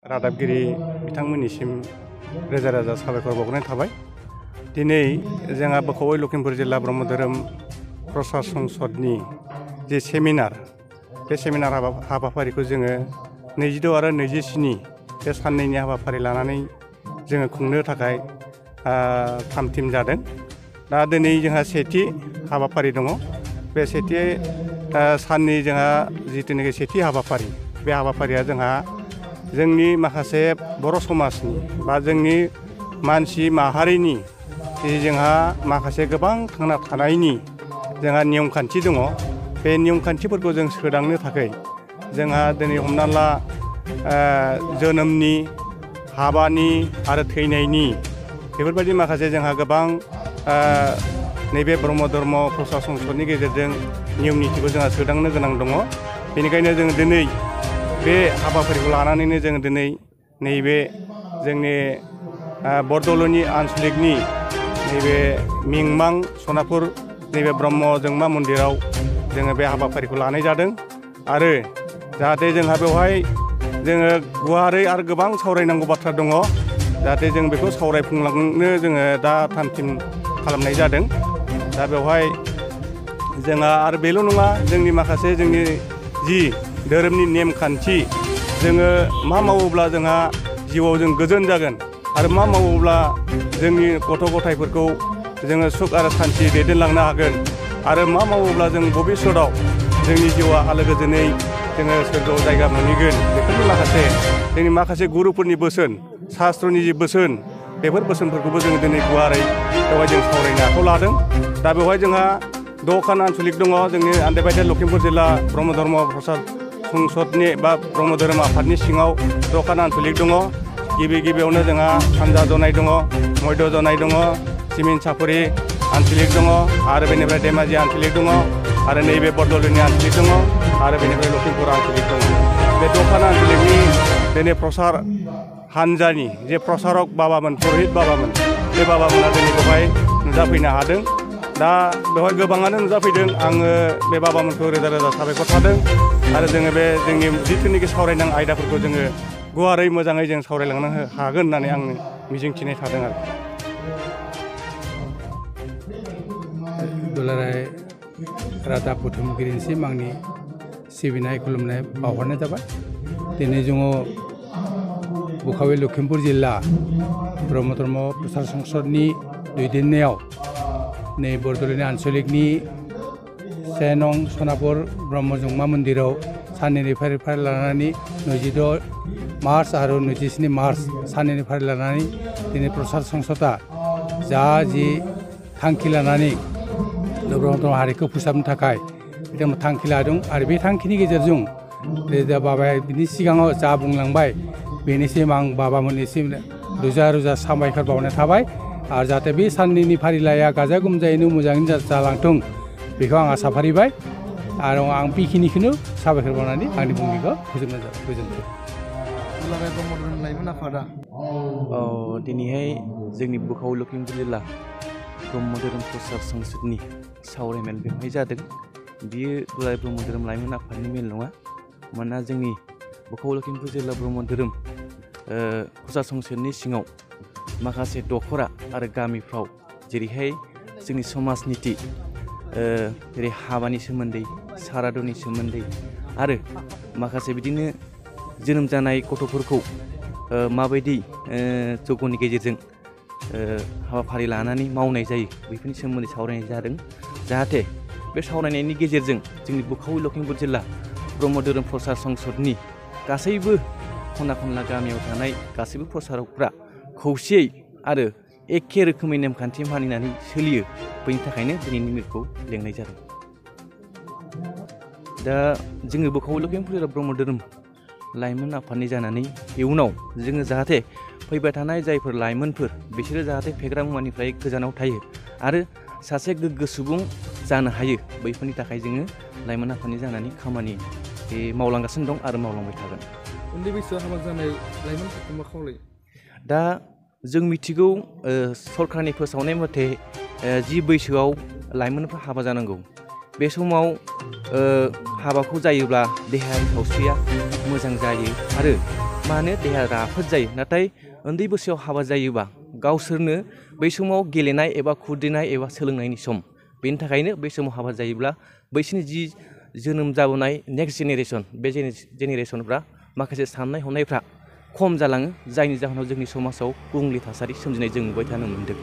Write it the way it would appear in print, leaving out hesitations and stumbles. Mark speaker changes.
Speaker 1: रादाबगिरि बिथांमोननिसिम रोजा रोजा साबायखर बावनाय थाबाय। दिनै जोंहा बोखावै लखिमपुर जिल्ला ब्रह्म धोरोम प्रसार संसदनि जे सेमिनार, बे सेमिनार हाबाफारिखौ जोङो 26 आरो 27 बे साननैनि हाबाफारि लानानै जोङो खुंनो थाखाय थाम-थिम जादों। दा दिनै जोंहा सेथि हाबाफारि दङ। बे सेथि साननि जोंहा जिथुनाखि सेथि हाबाफारि, बे हाबाफारिया जोंहा जोंनि माखासे बर' समाजनि बा जोंनि मानसि माहारिनि जोंहा माखासे गोबां थांना थानायनि जोंहा नियम खान्थि दङ। बे नियम खान्थिफोरखौ जों सोदांनो थाखाय जोंहा दिनै हमना ला जोनोमनि, हाबानि आरो थैनायनि बेफोरबायदि माखासे जोंहा गोबां नैबे ब्रह्म धर्म प्रसार संसदनि गेजेरजों नियम नितिखौ जोंहा सोदांनो गोनां दङ। बेनिखायनो जों दिनै बे हाबाफारिखौ लानानैनो जों दिनै नैबे जोंनि बरदलैनि आन्सलिकनि नैबे मिंमां सनापुर नैबे ब्रह्म जोंमा मन्दिराव जोङो बे हाबाफारिखौ लानाय जादों। आरो जाहाथे जोंहा बेवहाय जोङो गुवारै आरो गोबां सावरायनांगौ बाथ्रा दङ, जाहाथे जों बेखौ सावरायफुंलांनो जोङो दा थाम-थिम खालामनाय जादों। दा बेवहाय जोंहा आरो बेल' नङा, जोंनि माखासे जोंनि जि धोरोमनि नेमखान्थि, जोङो मा मावोब्ला जोंहा जिउआव जों गोजोन जागोन आरो मा मावोब्ला जोंनि गथ' गथायफोरखौ जोङो सुख आरो सान्थि दैदेनलांनो हागोन आरो मा मावोब्ला जों भबिष्यतआव जोंनि जिउआ आलो गोजोनै जोङो सोरगोआव जायगा मोनहैगोन, बेफोरनि माखासे जोंनि माखासे गुरुफोरनि बोसोन, शास्त्रनि जि बोसोन, बेफोर बोसोनफोरखौबो जोङो दिनै गुवारै बेवहाय जों सावरायनो आखायाव लादों। दा बेवहाय जोंहा 6 खान आन्सलिक दङ। जोंनि आन्दायबाय लखिमपुर जिल्ला ब्रह्म धर्म प्रसार संसदनि बा ब्रह्म धोरोम आफादनि सिङाव 6 खान आन्सलिक दङ। गिबियावनो जोंहा सानजा जनाय दङ, मध्य जनाय दङ, सिमिन सापुरि आन्सलिक दङ, आरो बेनिफ्राय धेमाजि आन्सलिक दङ, आरो नैबे बरदलैनि आन्सलिक दङ, आरो बेनिफ्राय लखिमपुर आन्सलिक दङ। बे 6 खान आन्सलिकनि दिनै प्रसार हान्जानि जे प्रसारक बाबामोन, पुरहित बाबामोन, बे बाबामोना दिनै बेवहाय नुजाफैनो हादों। दा बेवहाय गोबाङानो नुजाफैदों। आङो बे बाबामोनखौ रोजा रोजा साबायखर थादों। आरो जोङो बे जोंनि जिथुनिखि सावरायनां आयदाफोरखौ जोङो गुवारै मोजाङै जों सावरायलांनो हागोन होननानै आं मिजिंथिनाय थादों आरो।
Speaker 2: दुलाराय रादाब बुथुमगिरिनिसिम आंनि सिबिनाय खुलुमनाय बावहरनाय जाबाय। दिनै जोङो बोखावै लखिमपुर जिल्ला ब्रह्म धर्म प्रसार संसदनि दैदेननायाव नै बरदलैनि आन्सलिकनि 1 नं सनापुर ब्रह्म जोंमा मन्दिराव साननैनि फारि लानानै 26 मार्च आरो 27 मार्च साननैनि फारि लानानै दिनै प्रसार संसदआ जि थांखि लानानै ब्रह्म धर्म हारिखौ फोसाबनो थाखाय बिथांमोना थांखि लादों। आरो बे थांखिनि गेजेरजों बाबाया बिनि सिगाङाव जा बुंलांबाय, बेनिसिम आं बाबामोननिसिम रोजा रोजा साबायखर बावनाय थाबाय। आरो जाहाथे बे साननैनि फारिलाइया गाजा गोमजायैनो मोजाङैनो जालांथों, बेखौ आं आसा फारिबाय। आरो आं बेखिनिखौनो साबायखर बावनानै आंनि बुंनायखौ फोजोबनाय जाबाय। गोजोन्थों।
Speaker 3: दुलाराय ब्रह्म धोरोम लाइमोन आफादा
Speaker 4: दिनैहाय जोंनि बोखावै लखिमपुर जिल्ला ब्रह्म धोरोम प्रसार संसदनि सावरायमेल बेवहाय जादों। बियो दुलाराय ब्रह्म धोरोम लाइमोन आफादनि मेल नङा, मानोना जोंनि बोखावै लखिमपुर जिल्ला ब्रह्म धोरोम प्रसार संसदनि सिङाव माखासे दखरा आरो गामिफ्राव जेरैहाय जोंनि समाज निति, जेरै हाबानि सोमोन्दै, सारादुनि सोमोन्दै, आरो माखासे बिदिनो जोनोम जानाय गथ'फोरखौ माबायदि जगनि गेजेरजों हाबाफारि लानानै मावनाय जायो, बेफोरनि सोमोन्दै सावरायनाय जादों। जाहाथे बे सावरायनायनि गेजेरजों जोंनि बोखावै लखिमपुर जिल्ला ब्रह्म धोरोम प्रसार संसदनि गासैबो खना खनला गामियाव थानाय गासैबो प्रसारकफ्रा खौसेयै आरो एखे रोखोमै नेमखान्थि मानिनानै सोलियो। बेनि थाखायनो दिनैनि मेलखौ लेंनाय जादों। दा जोङो बोखावै लखिमपुर जिल्ला ब्रह्म धोरोम लाइमोन आफादनि जानानै इयुनाव जोङो जाहाथे फैबाय थानाय जायफोर लाइमोनफोर, बिसोरो जाहाथे फेग्रा मुवानिफ्राय गोजानाव थायो आरो सासे गोग्गो सुबुं जानो हायो, बैफोरनि थाखाय जोङो लाइमोन आफादनि जानानै खामानि मावलांगासिनो दं आरो मावलांबाय थागोन।
Speaker 3: उन्दै बैसोआव हाबा जानाय लाइमोनफोरखौ मा खावलायो?
Speaker 4: दा जों मिथिगौ सरकारनि फोसावनाय मथे जि बैसोआव लाइमोनफ्रा हाबा जानांगौ, बे समाव हाबाखौ जायोब्ला देहायारि सावस्रिया मोजां जायो आरो मानो देहाया राफोद जायो नाथाय उन्दै बैसोआव हाबा जायोबा गावसोरनो बै समाव गेलेनाय एबा खुद्रिनाय एबा सोलोंनायनि सम बेनि थाखायनो बै समाव हाबा जायोब्ला बैसोरनि जि जोनोम जाबोनाय नेक्स्ट जेनेरेसन बे जेनेरेसनफ्रा माखासे साननाय हनायफ्रा खम जालाङो जायनि जाहोनाव जोंनि समाजाव गुबुंले थासारि सोमजिनाय जों नुबाय थानो मोन्दों।